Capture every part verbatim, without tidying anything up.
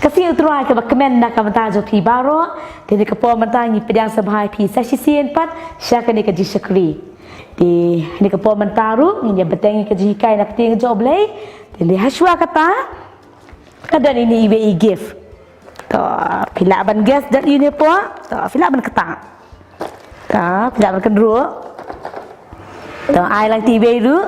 Ka sngi U Trai kaba kmen na ka bynta jong phi baroh. Te ha kane ka por mynta ngi pdiang sngewbha ïa phi sa shisien pat sha kane ka jingshakri. Te ha kane ka por mynta ruh ngin ïa bteng ïa ka jinghikai na ka ktien jong U Blei. Te ha shuwa kata ka don ine iwei i gift. To, phi lah ban guess don ine hapoh. To, phi lah ban ktah. To, phi lah ban kynruh. To, ai lang ïa iwei ruh.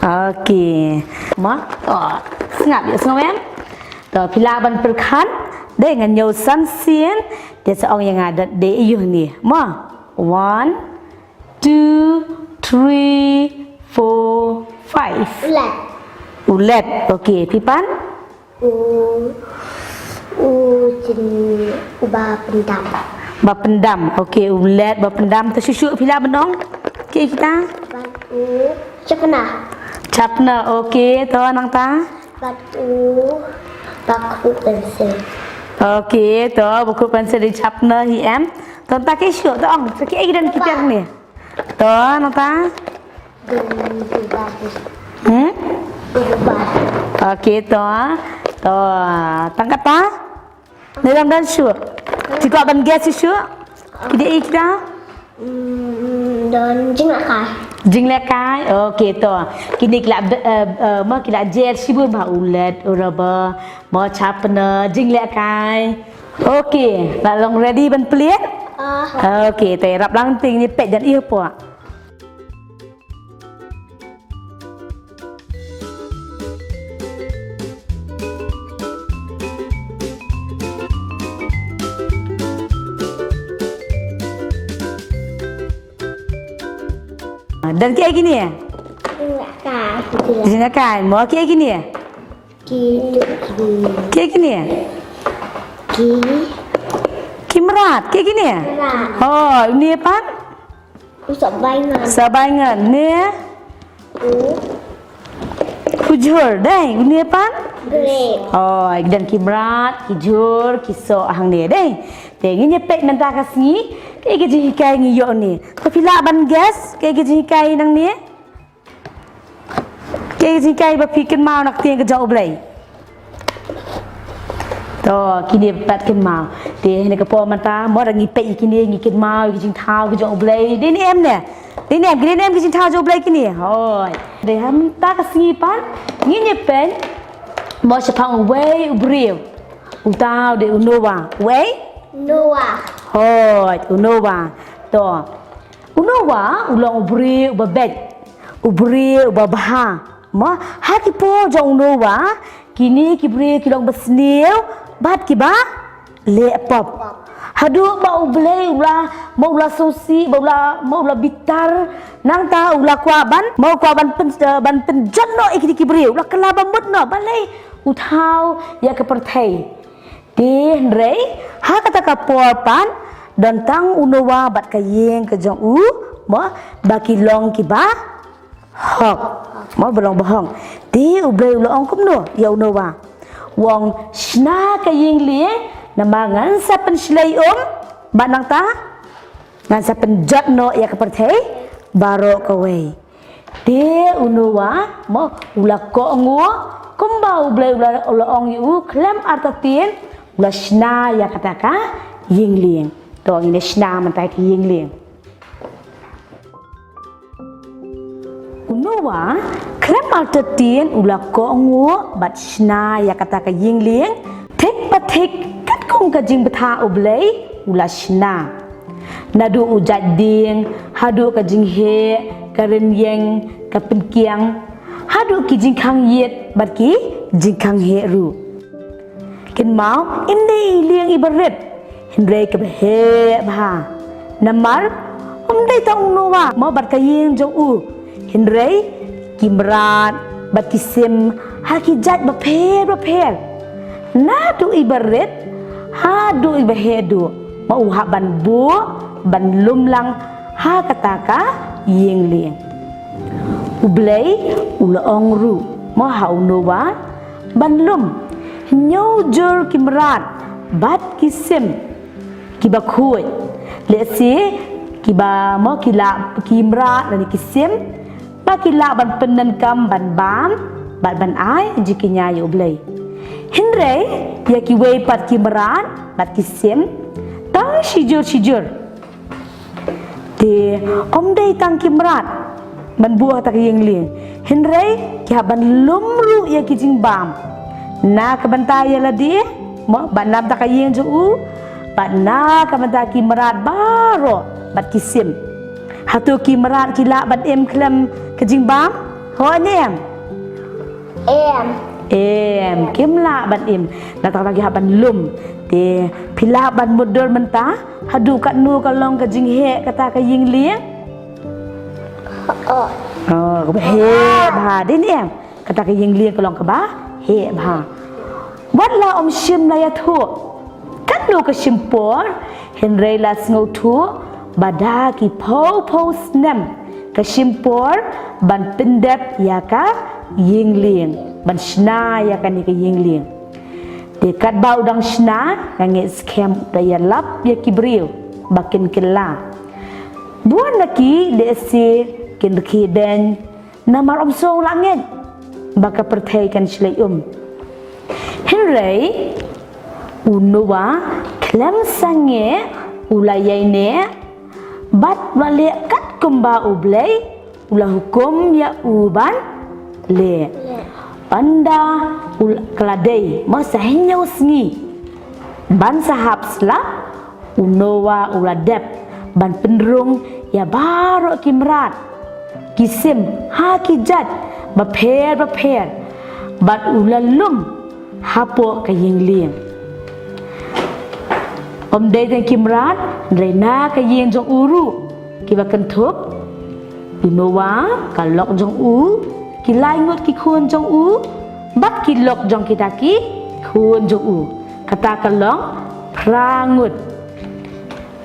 Okay. Mo, to, sngap ïa sngewbha. To, phi lah ban pyrkhat. Dei, ngan ñiew san sien. Te sa ong ïa nga don dei aiu hangne. Mo. One, two, three, four, five. Ulet. Ulet. Okay, phi Pan? U, u jin, uba pyndam. Ba pyndam. Okay, ulet ba pyndam. To shuh shuh phi lah ban ong. Okay, kita. Bad u, sharpener. Sharpener. Okay, to nangta. Bad u, ba khuh pencil. Okay, to ba khuh pencil, dei sharpener hi em. To nangta ki shuh, to ong. To ki ai don ki tiar ni. To nangta. Dei, dei, dei. Hmm? Dei, dei. Okay, to. To tang kata. Dei, dang don shuh. Phi kwah ban guess shuh? Ki dei kita? Hmm, don jinglehkai. Jinglehkai. Okay, to. Kine ki la, eh, eh, mo ki la jer shibun bha, ulet, u rubber, mo sharpener, jinglehkai. Okay, la long ready ban plie? Ah. Okay, te rap lang, te ngin peit don aiu hapoh. Don kiei kine? Jinglehkai. Jinglehkai. Mo kiei kine? Ki, ki. Kiei kine? Ki. Ki mrad. Kiei kine? Mrad. Oh, une pat? Sohbaingan. Sohbaingan. Ne? U. U jhur, dei, une pat? Grape. Oh, don ki mrad, ki jhur, ki soh hangne, dei. Te ngin ïa peit mynta ka sngi kaei ka jinghikai ngi ïoh ne. Te phi lah ban guess kaei ka jinghikai nangne? Kaei ka jinghikai ba phi kynmaw na ka ktien ka jong U Blei? To, kine pat kynmaw. Te ha kane ka por mynta mo da ngi peit ïa kine, ngi kynmaw ïa ki jingthaw ki jong U Blei. Dei ne em ne? Dei ne em, dei ne em ki jingthaw jong U Blei kine? Hooid. Te ha mynta ka sngi pat ngin ïa peit mo shaphang uwei u briew. Uta u dei u Noah. Uwei? Noah. Hooid, u Noah. To. U Noah u long u briew uba beit, u briew uba bha. Mo, ha ki por jong u Noah, kine ki briew ki long ba sniew bad kiba leh pop. Haduh ba U Blei u la, mo u la sngewsih, ba u la, mo u la bitar, nangta u la kwah ban, mo u kwah ban pyn, eh, ban pynjot noh ïa kine ki briew, u la kylla ba mut noh, balei u thaw ïa ka pyrthei. Te hynrei ha kata ka por pat don tang u Noah bad ka ïing ka jong u, mo, ba ki long kiba hok. Mo, ba long ba hok. Te U Blei u la ong kumno ïa u Noah? U ong, shna ka ïing lieng, namar ngan sa pynshlei um bad nangta ngan sa pynjot noh ïa ka pyrthei baroh kawei. Te u Noah, mo, u la kohnguh kumba U Blei u la, u la ong ïa u khlem artatien, u la shna ïa kata ka ïing lieng. To, ngin ïa shna mynta ka ïing lieng. U Noah khlem artatien u la kohnguh bad shna ïa kata ka ïing lieng. Thik pa thik katkum ka jingbthah U Blei u la shna. Naduh u jait dieng, haduh ka jingheh, ka rynïeng, ka pynkiang, haduh ki jingkhang ïit bad ki jingkhang heh ruh. Kynmaw, ym dei i lieng iba rit, hynrei kaba heh bha. Namar ym dei tang u Noah mo bad ka ïing jong u, hynrei ki mrad bad ki sim ha ki jait bapher bapher. Naduh iba rit haduh iba heh duh, mo u hap ban buh ban lum lang ha kata ka ïing lieng. U Blei u la ong ruh mo ha u Noah ban lum hynñiew jur ki mrad bad ki sim kiba khuid. Lehse kiba mo ki lah, ki mrad lane ki sim ba ki lah ban pyndonkam ban bam bad ban ai jingkñia ïa U Blei. Hynrei ïa kiwei pat ki mrad bad ki sim tang shijur shijur. Te ym dei tang ki mrad ban buh ha kata ka ïing lieng, hynrei ki hap ban lum ruh ïa ki jingbam na ka bynta ïa lade, mo, bad na ka bynta ka ïing jong u, bad na ka bynta ki mrad baroh bad ki sim. Hato ki mrad ki lah ban im khlem ka jingbam? Hooid ne em? Em. Em, kim lah ban im. Nangta ki hap ban lum. Te phi lah ban mutdur mynta haduh katno ka long ka jingheh kata ka ïing lieng? Oh. Oh, kaba heh bha, dei ne em? Kata ka ïing lieng ka long kaba heh bha. Wat la ym shym la ïathuh katno ka shim por, hynrei la sngewthuh ba da ki phew phew snem ka shim por ban pyndep ïa ka ïing lieng, ban shna ïa kane ka ïing lieng. Te katba u dang shna, nga ngeit skhem u da ïalap ïa ki briew ba kin kylla. Bun na ki lehse kin rkhie beiñ, namar ym sngew la ngeit ba ka pyrthei kan shlei um. Hynrei u Noah khlem sangeh u la ïaineh bad u la leh katkum ba U Blei u la hukum ïa u ban leh. Ynda u la, ka la dei ma sa hynñiew sngi ban sa hap slap, u Noah u la dep ban pynrung ïa baroh ki mrad ki sim ha ki jait bapher bapher, bad u la lum hapoh ka ïing lieng. Ym dei tang ki mrad, hynrei na ka ïing jong u ruh kiba kynthup, u Noah, ka lok jong u, ki lai ngut ki khun jong u, bad ki lok jong kita ki khun jong u. Kata ka long phra ngut.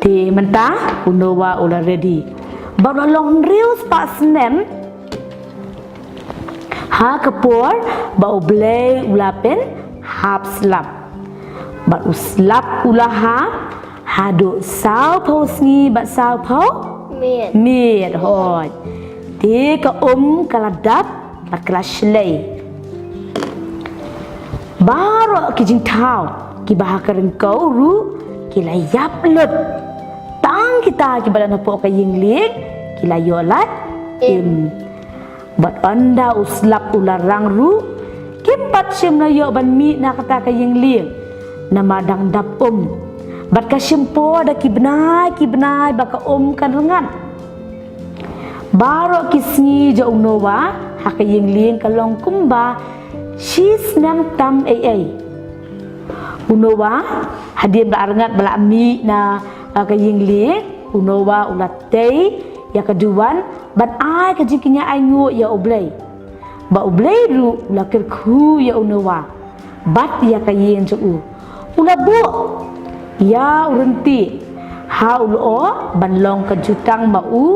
Te mynta u Noah u la ready. Bad u la long hynriew spah snem ha ka por ba U Blei u la pynhap slap. Bad u slap u la hap haduh saw phew sngi bad saw phew miet. Miet, hooid. Te ka um ka la dap bad ka la shlei. Baroh ki jingthaw kiba ha ka ryngkew ruh ki la ïap lut. Tang kita kiba don hapoh ka ïing lieng ki la ïoh lait im. Im. Bad ynda u slap u la rang ruh, kim pat shym la ïoh ban mih na kata ka ïing lieng, namar dang dap um. Bad ka shim por da ki bnai ki bnai ba ka um kan rngat. Baroh ki sngi jong u Noah ha ka ïing lieng ka long kumba shi snem tam ei ei. U Noah, hadien ba la rngat ba la mih na, ah, ka ïing lieng, u Noah u la tei ïa ka duwan ban ai ka jingkñia ainguh ïa U Blei. Ba U Blei ruh u la kyrkhu ïa u Noah bad ïa ka ïing jong u. U la buh ïa u ryntieh ha u lyoh ban long ka jutang ma u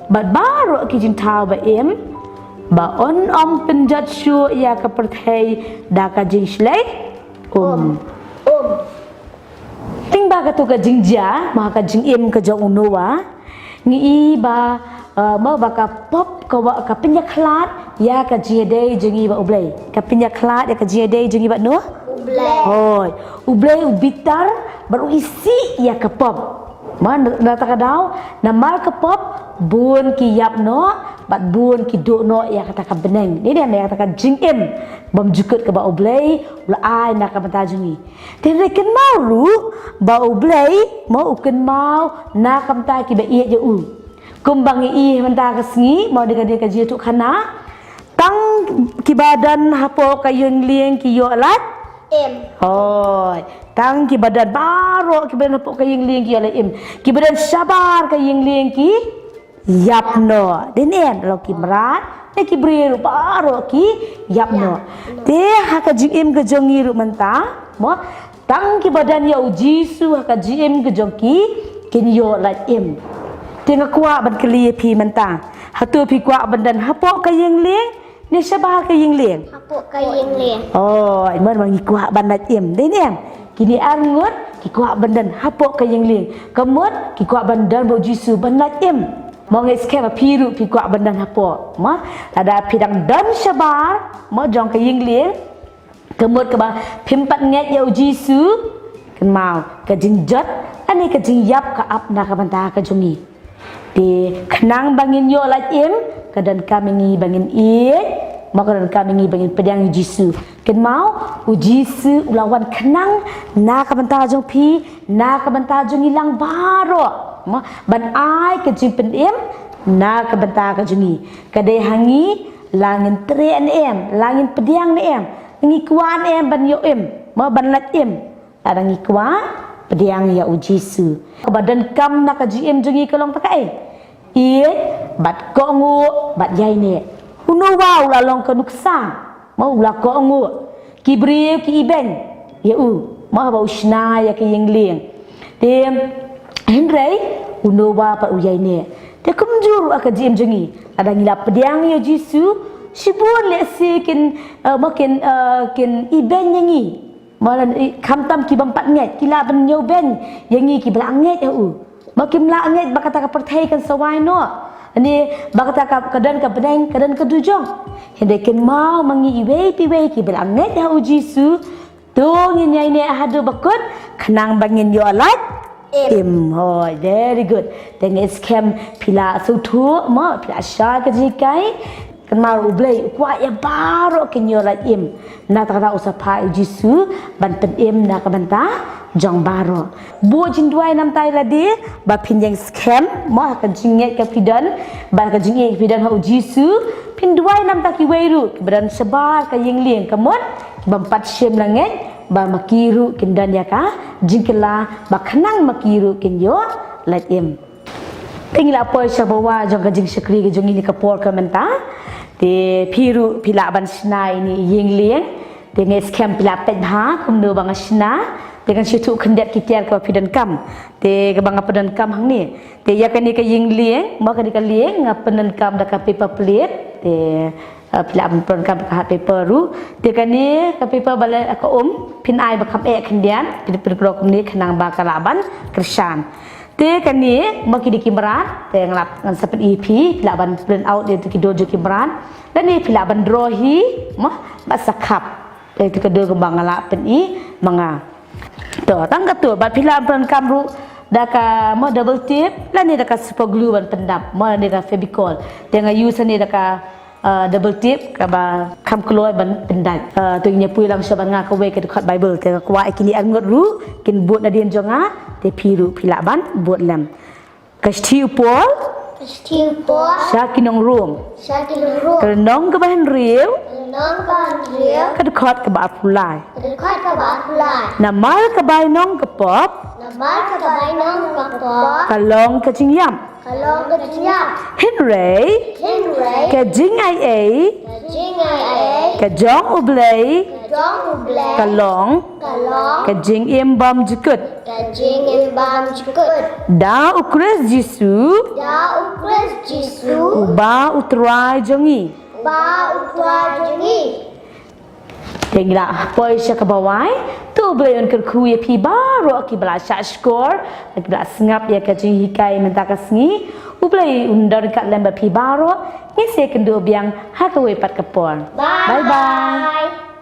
bad baroh ki jingthaw ba im, ba un ym pynjot shuh ïa ka pyrthei da ka jingshlei um. Um. Tang ba kato ka jingjia, ma ka jingim ka jong u Noah, ngi i ba, eh, ma ba ka pop ka wa, ka pynïakhlad ïa ka jingïadei jong ngi bad U Blei. Ka pynïakhlad ïa ka jingïadei jong ngi bad no? U Blei. Hooid. U Blei u bitar bad u isih ïa ka pop. Ma na, na kata ka daw, namar ka pop bun ki ïap noh bad bun ki duh noh ïa kata ka bneng. Ni dei ïa kata ka jingim bymjukut kaba U Blei u la ai na ka bynta jong ngi. Te hynrei kynmaw ruh ba U Blei ma u kynmaw na ka bynta kiba ïeit ïa u. Kumba ngi i mynta ka sngi, ma dei ka dei ka jingïathuhkhana. Tang kiba don hapoh ka ïing lieng ki ïoh lait im. Hooid. Tang kiba don baroh kiba don hapoh ka ïing lieng ki ïoh lait im. Kiba don shabar ka ïing lieng ki ïap noh. Dei ne em, la ki mrad, ne ki briew ruh baroh ki ïap noh. Te ha ka jingim ka jong ngi ruh mynta, mo, tang kiba don ïa U Jisu ha ka jingim ka jong ki kin ïoh lait im. Te nga kwah ban kylli ïa phi mynta. Hato phi kwah ban don hapoh ka ïing lieng ne shabar ka ïing lieng? Hapoh ka ïing lieng. Oh, ai mon ma ngi kwah ban lait im. Dei ne em? Kine ar ngut ki kwah ban don hapoh ka ïing lieng. Ka mut ki kwah ban don bad U Jisu ban lait im. Mo, nga ngeit skhem ba phi ruh phi kwah ban don hapoh. Mo, lada phi dang don shabar, mo, jong ka ïing lieng, Ka mut kaba phim pat ngeit ïa u Jisu, kynmaw, ka jingjot, lane ka jingïap ka ap na ka bynta ka jong ngi. Te khnang ba ngin ïoh lait im, ka donkam ïa ngi ba ngin ïeit, mo ka donkam ïa ngi ba ngin pdiang ïa u Jisu. Kynmaw, u Jisu u la wan khnang na ka bynta jong phi, na ka bynta jong ngi lang baroh. Mo, ban ai ka jingpynim na ka bynta ka jong ngi. Ka dei ha ngi, la ngin treh ne em, la ngin pdiang ne em, ngi kwah ne em ban ïoh im, mo ban lait im. Lada ngi kwah pdiang ïa u Jisu. Kaba donkam na ka jingim jong ngi ka long ta kaei? Ïeit bad kohnguh bad ïaineh. U Noah u la long ka nuksa, mo u la kohnguh. Ki briew ki ibeiñ ïa u, mo haba u shna ïa ka ïing lieng. Te hynrei u Noah pat u ïaineh. Te kumjuh ruh ha ka jingim jong ngi, lada ngi la pdiang ïa u Jisu, shibun lehse kin, eh, mo kin, eh, kin ibeiñ ïa ngi. Mo lane, eh, khamtam ki bym pat ngeit, ki lah ban ñiew beiñ ïa ngi kiba la ngeit ha u. Mo kim lah ngeit ba kata ka pyrthei kan sa wai noh, ne ba kata ka, ka don ka bneng, ka don ka dujok. Hynrei kynmaw ma ngi iwei pa iwei kiba la ngeit ha u Jisu, to ngin ïaineh haduh ba kut, khnang ba ngin ïoh lait im. Hooid, very good. Te nga ngeit skhem phi la sngewthuh, mo phi la shai ka jinghikai. Kynmaw u Blei u kwah ïa baroh kin ïoh lait im. Na kata ka daw u sa phah u Jisu ban pynim na ka bynta jong baroh. Buh jingduwai namar ïa lade, ba phin ïeng skhem, mo ha ka jingngeit kaba phi don, bad ka jingïeit kaba phi don ha u Jisu, phin duwai namar kiwei ruh kiba don shabar ka ïing lieng, ka mut ki bym pat shym la ngeit, ba ma ki ruh kin don ïa ka jingkylla, ba khnang ma ki ruh kin ïoh lait im. Te ngi la poi sha ba wai jong ka jingshakri ka jong ngi ha kane ka por ka mynta. Te phi ruh phi lah ban shna ïa ine i ïing lieng. Te nga ngeit skhem phi la peit bha kumno ba nga shna. Te ngan shu thoh khyndiat ki tiar kiba phi donkam. Te kaba nga pyndonkam hangne, te ïa kane ka ïing lieng, mo kane ka lieng nga pyndonkam da ka paper plate. Te, eh, phi lah ban pyndonkam da ka hard paper ruh. Te kane ka paper ba la ka um, phin ai ba kham eh khyndiat, phin, phin kynroh kumne khnang ba ka lah ban kyrshan. Te kane, mo ki dei ki mrad, te nga lah, ngan sa pyni ïa phi, phi lah ban print out ïa kito ki dur jong ki mrad. Lane phi lah ban draw hi, mo, bad sa khap. Te kito ki dur kumba nga lah pyni ma nga. To, tang katto, bad phi lah ban pyndonkam ruh da ka, mo, double tape, lane da ka super glue ban pyndap, mo, lane da ka Fevicol. Te nga use ne da ka, uh, double tape, kaba kham kloi ban pyndait. Uh, to ngin ïa poi lang shuwa bad nga kawei ka dkhot Bible. Te nga kwah ïa kine arngut ruh kin bud nadien jong nga, te phi ruh phi lah ban bud lem. Ka shithi u Paul. Ka shithi u Paul. Sha ki nong Rom. Sha ki nong Rom. Ka lynnong kaba hynriew. Ka lynnong kaba hynriew. Ka dkhot kaba arphew lai. Ka dkhot kaba arphew lai. Namar ka bainong ka pop. Namar ka bainong ka pop. Ka long ka jingïap. Ka long ka jingïap. Hynrei. Hynrei. Ka jingaiei. Ka jingaiei. Ka jong U Blei. Ka jong U Blei. Ka long. Ka long. Ka jingim bymjukut. Ka jingim bymjukut. Da U Khrist Jisu. Da U Khrist Jisu. Uba U Trai jong ngi. Uba U Trai jong ngi. Te ngi la poi sha kaba wai. To U Blei un kyrkhu ïa phi baroh kiba la shah shkor, kiba la sngap ïa ka jinghikai mynta ka sngi. U Blei un don ryngkat lem bad phi baroh. Ngin sa ïakynduh biang ha kawei pat ka por. Bye bye.